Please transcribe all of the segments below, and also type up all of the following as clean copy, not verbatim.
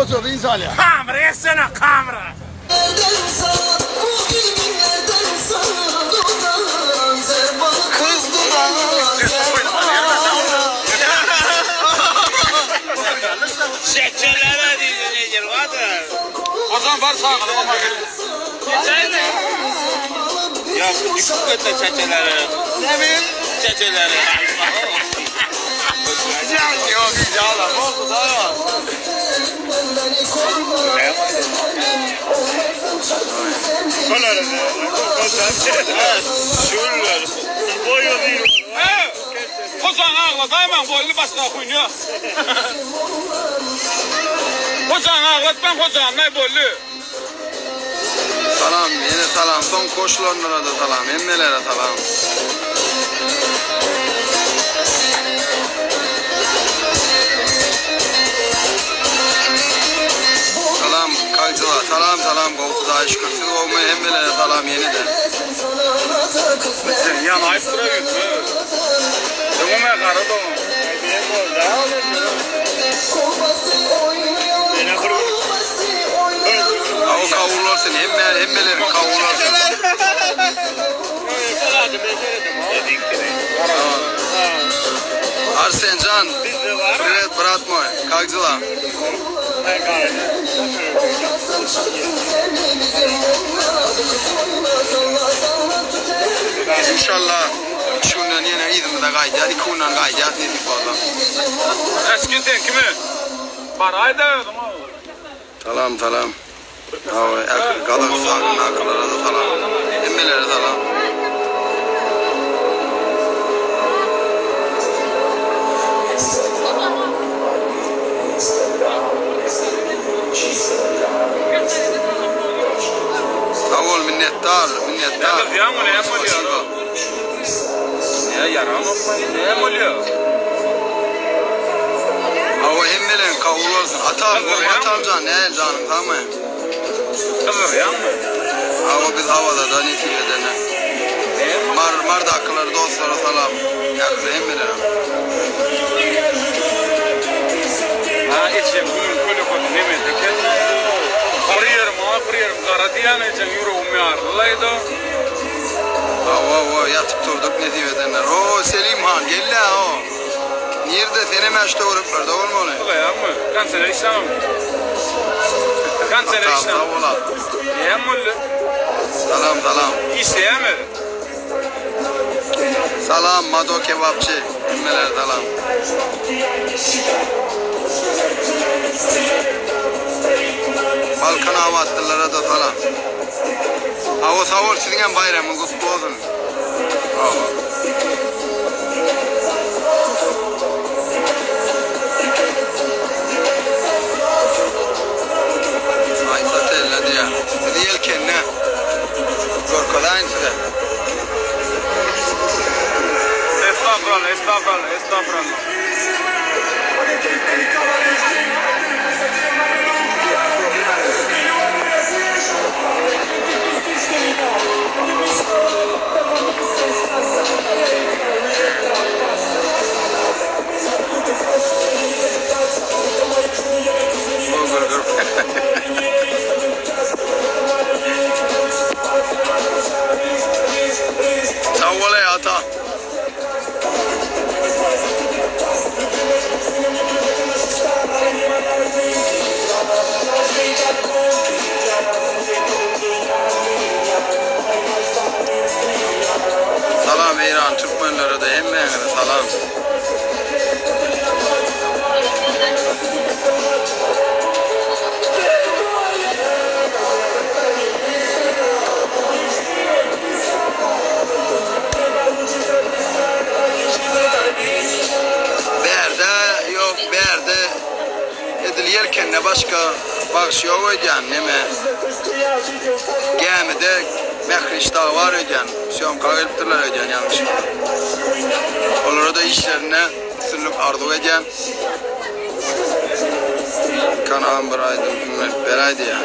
Hoja dynç alýar. Kamera geçsene kamera. Hocam bar çagalar oma gel. Ya dikkat et çeçelere. Ne bileyim? Çeçelere. Yok inşallah. Oldu da. Hocan aglatayman boldy başga huýun ýok. Hojan aglatman hojan naý boldy. Salam, ýene salam. Soň goşulanlara-da salam, hemmelere salam. Salam, как дела? Salam, salam, gowy Hudaýa şükür. Siz gowumy? Hemmelere salam ýene-de. Sen ýanaýyp dura gitme. Öňüme gara doň. Aw kabul bolsun, hemme hemmeleriň kabul bolsun. Arsenjan, привет, брат мой. Как дела? Inşallah üç günden ýene yzymyza gaýdýar, iki günden gaýdýar nesip bolsa. Eski sen kimi? Baraý-da özüň o. Salam salam. Hawa, ähli Gazagystandakylara-da salam. Hemmelere salam. Sag bol minnetdar, minnetdar. Spasibo. Hawa hemmeleriň kabul bolsun. Atam gowy atamjan nähili janyň sagmy? Hawa biz Awazada nesip edende. Mar Mardakylar dostlara salam. Ähli hemmelere. Ha ejem gülüň kölekoty nemesi eken. Bir ýerim ak bir ýerim gara diýýän ejeň ýüregim ýarylaýda. Hawa hawa ýatyp turduk nesip edenler. O Selim han gellä o. Nirde senem şu töwereklerde bolmaly. Sylaýaňmy? Kanseler işläňmi? Kanseler Atam işläňmi? sag bola. Näme boldy? Salam salam. Işleýämi? Salam Mado kebapçy hemmelere salam. Balkanabatlylara-da salam. Hawa sag bol siziňem baýramyňyz gutly bolsun. Hawa. Aýsa telle diýýär. Sizi ýelkenine görkezaýyn size. Estagfurallah, estagfurallah, estagfurallah. Sag bol eý ata. Salam Eýran türkmenlerede hemmäňize salam. Bärde ýok bärde edil ýelkende başga bagşy ýok öýdýän neme gämide Mähriş dagy bar öýdýän sýomka gelipdirler öýdýän ýalňyşmasam olara-da işlerinde üstünlik arzuw edýän Kanalym bir aýdym hümmet beräý diýýär.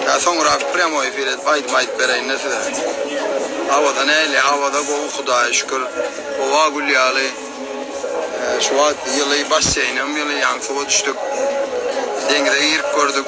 Ýa soňrak prýamoý efir edip aýdym aýdyp beräýin-de size. Awaza nähili? Awaza gowy Hudaýa şükür. Howa gül ýaly. Şu wagt ýyly, basseýnem ýyly, ýaňy suwa düşdük. Deňize girip gördük.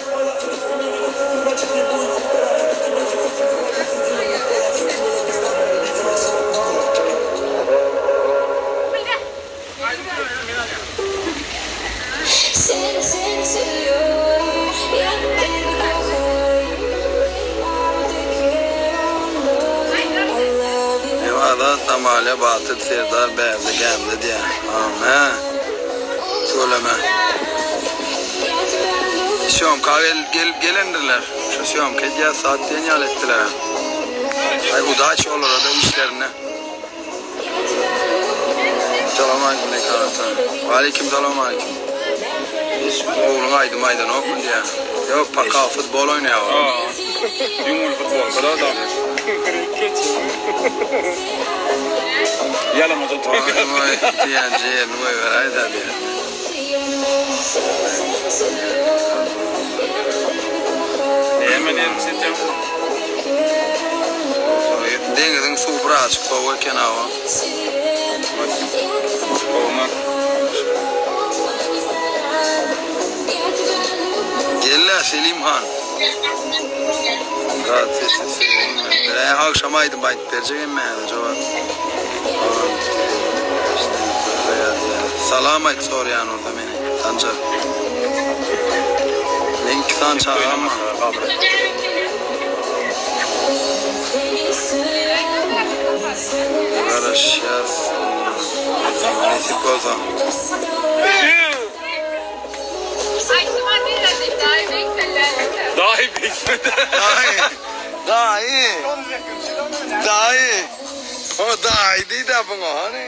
Azat Amalia Batyr Serdar bärde gämide diýä. Hä. Tüweleme. Sýomka gel gel gelendirler. Şu sýomka edýär saat diýen ýaly etdiler. Aý udaç olara-da işlerinde. Salam aleýkum Mekan ata. Waleýkim salam aleýkim. Ogluň aýdym aýdanokmy diýýär. Ýok paka futbol oýnaýar ol. Ýüňül futbol da da. Ýalamaja Waý waý diýen jerini goýberäýdä diýen. Näme diýen çetem? Deňiziň suwy birazjyk sowuk eken hawa. Gowmy? Gel-ä Selim han. Zat sesi Ä agşam aýdym aýdyp berjek hemmäňize jogap. Salam aýt sorýan orda meni Sanjar. Meň iki sany çagam bar. Garaşýas. Nesip bolsa. Dahi beýtmedi. Daýy. Daýy. Daýy. O daýy diýdi buňa hany.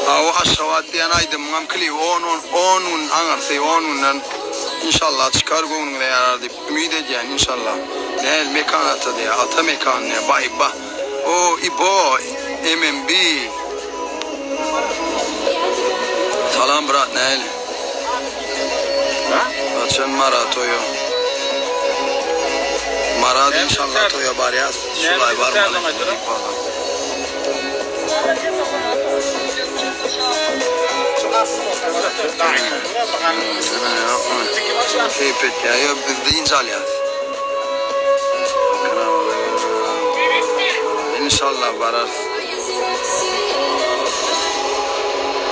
Hawa Aşgabat diýen aýdymyňam klibi on on on gün aňyrsy on günden inşallah çykar göwnüňize ýarar diýip umyt edýän inşallah. Näl mekan ata diýýär ata mekan diýýär baý ba o ibo MMB. Salam brat näli. Haçan Mara toýa. Mara inşallah toýa barýas. Şulay barmaly. Keýp etýär. Ýok biz dynç alýas. Inşallah bararys.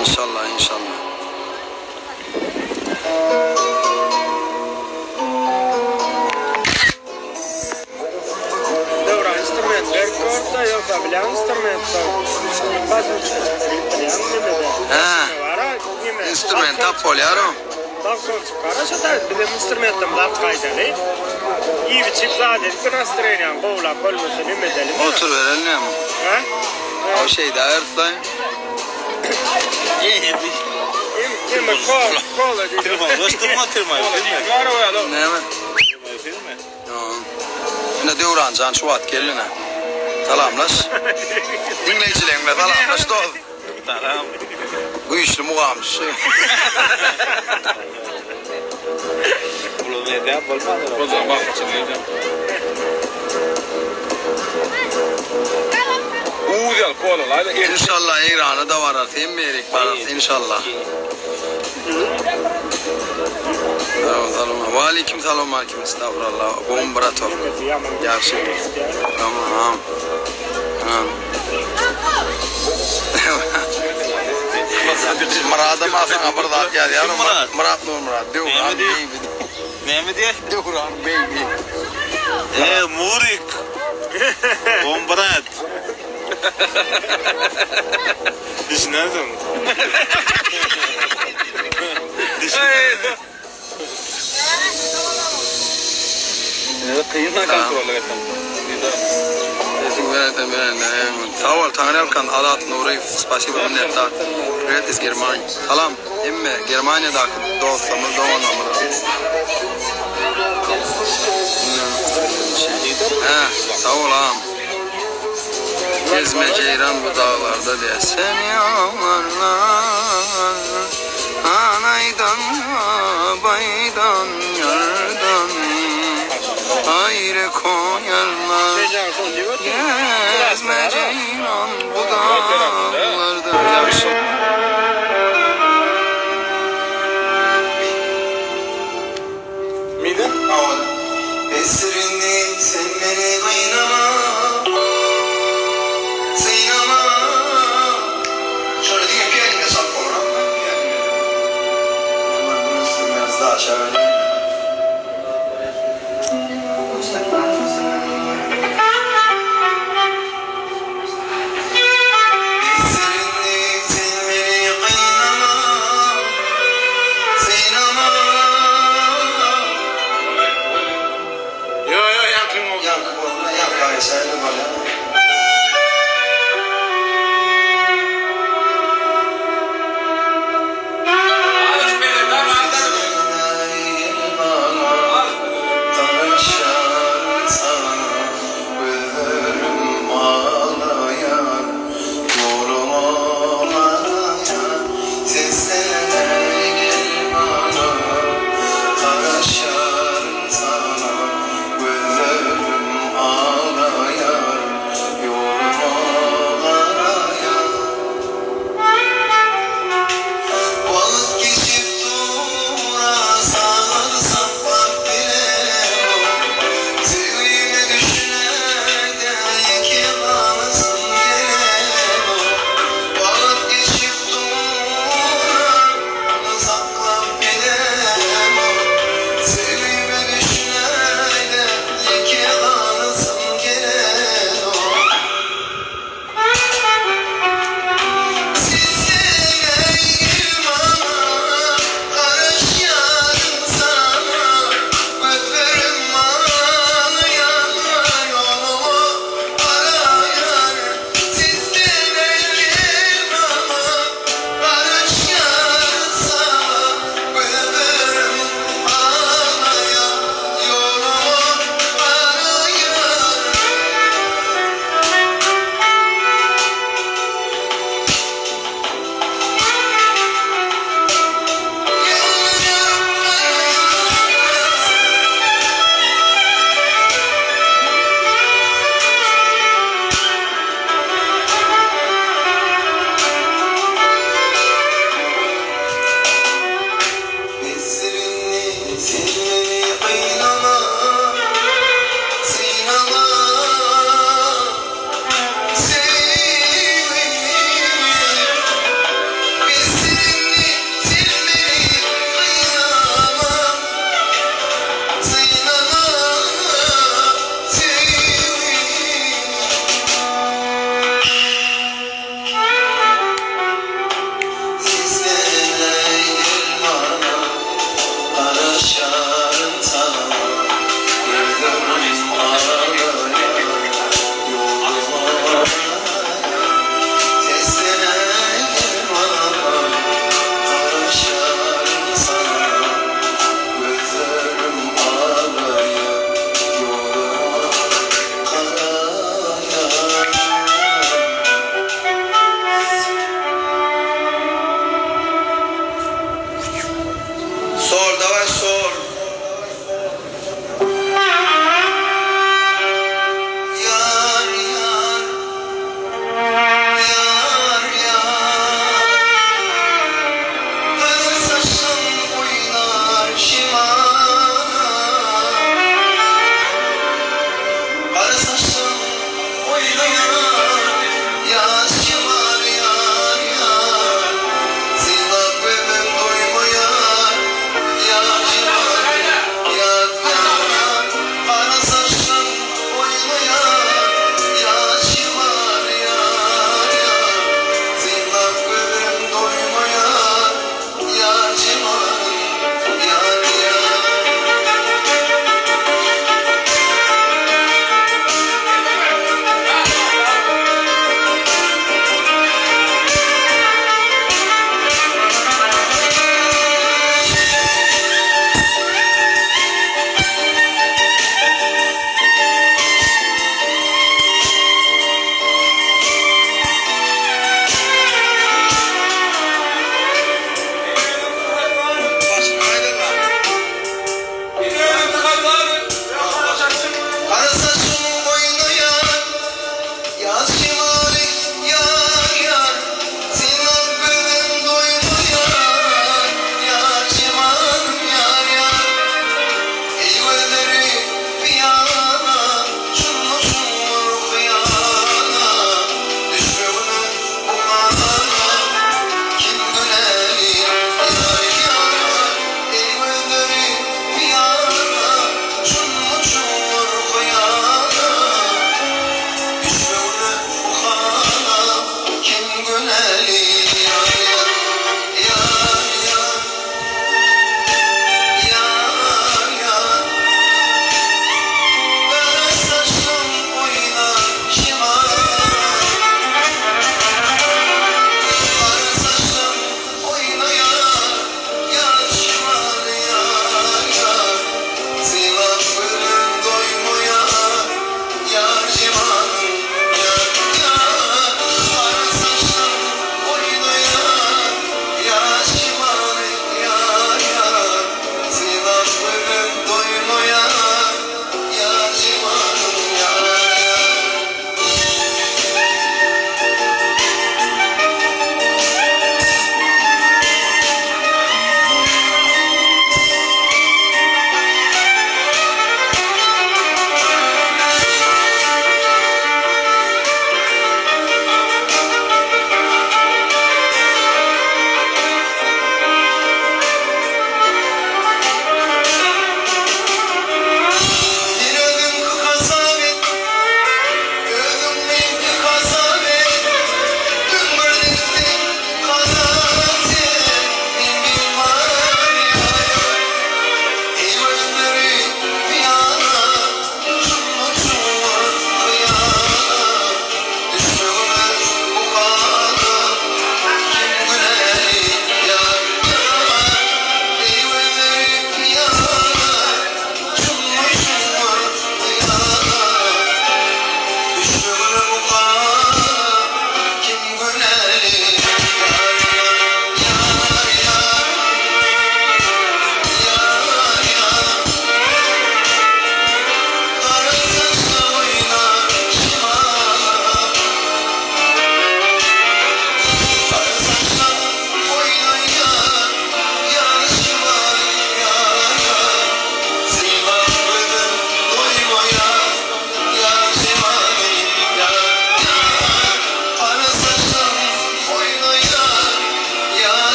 Inşallah inşallah. Döwran instrument berk görde ýogsa bilýän instrumentde Hä. Instrument tap bolýar o. Gara şu da bizim instrumentimiz alyp gaýdaly. Iýip içip zat edip bir nastroýeniýany gowulap bolmasa neme edeli. Oturybereli näme. Hä? O şeýde aýyrtsaý. Neme kola, kola diýip. Näme? Ine Döwranjan şu wagt geldi ine. Salamlaş. Diňleýjileň bilen salamlaş dost. Salam. Güýçli mugamçy. Ulan edýän bolmaz. Boljan bakçyny edýän. Uz ýaly kola laýda. Inşallah Eýrana da bararys, hemme ýerik bararys inşallah. Salam. Waleýkim salam aleýkim estagfurullah. Gowmy bratok? Ýagşy. Tamam. Ha. Myradam asaňa bir zat ýazýar. Myrat? Myrat Nurmyrat. Döwran Näme diýýär? baby. Näme diýýär? Döwran baby. E, Murik. Bombrat. Düşünersiň. Düşünersiň. Kyn kontrol etdim. Sesiň belentden belende. Sag bol Taňry Ýalkan Azat Nuryýew spasibo minnetdar. Privet iz Germaniýa. Salam hemme Germaniýadaky dostlarymyz doganlarymyza. Hä sag bol agam. Gezme jeýran bu daglarda diýä. Seni aglarlar anaýdan baýdan ýardan aýry koýarlar. Gezme jeýran bu daglarda. Esrini sen meni gynama Synama Şöyle diňe pianino çalyp bolar pianino. Hemen bunu biraz daha aşağı öyle. Yo yo ýaňkyň boldy. Ýaňky boldy, ýaňky aýsaýdy bolýar. Garaşarım sana, gözlerim ağlayan.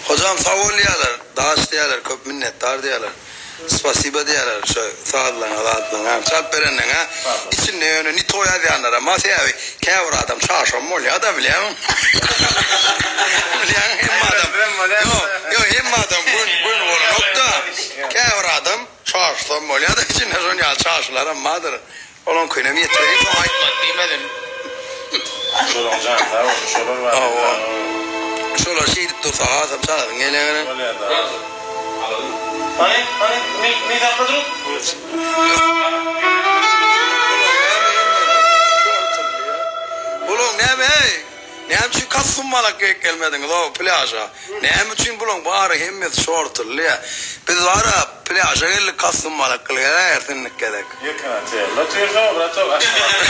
Hojam sag bol diýýärler, daş diýýärler, köp minnetdar diýýärler. Spasiba diýýärler şo sazlaňa zatlaňa çalyp berenleňe. Içinde ýöne ni to ýazýanlaram bar sebäbi käbir adam çaşan bolýada bilýäňmi? Bilýäňmi hemme adam ýok ýok hemme adam göni göni bolanokda käbir adam çaşsam bolýada içinde şon ýaly çaşylaram bardyr. Olaňkyny hem ýetireýin soň aýtmady diýmedin. Şolaň jany sag bolsun şolar bar. Hawa. Şolar şeýdip dursa hasam çalasyň gelýär. Bolýada. Hany hany mi mi dakga durup. Bulaň näme heý? Näme üçin kostum malak geýip gelmediňiz-ow plýaža? Näme üçin bulaň bary hemmesi şortulýa? Biz bara plýaža geldik kostum malak gyl geläýeris indiki gezek. Ýeke otelde otyrsa bratok Aşgabatda.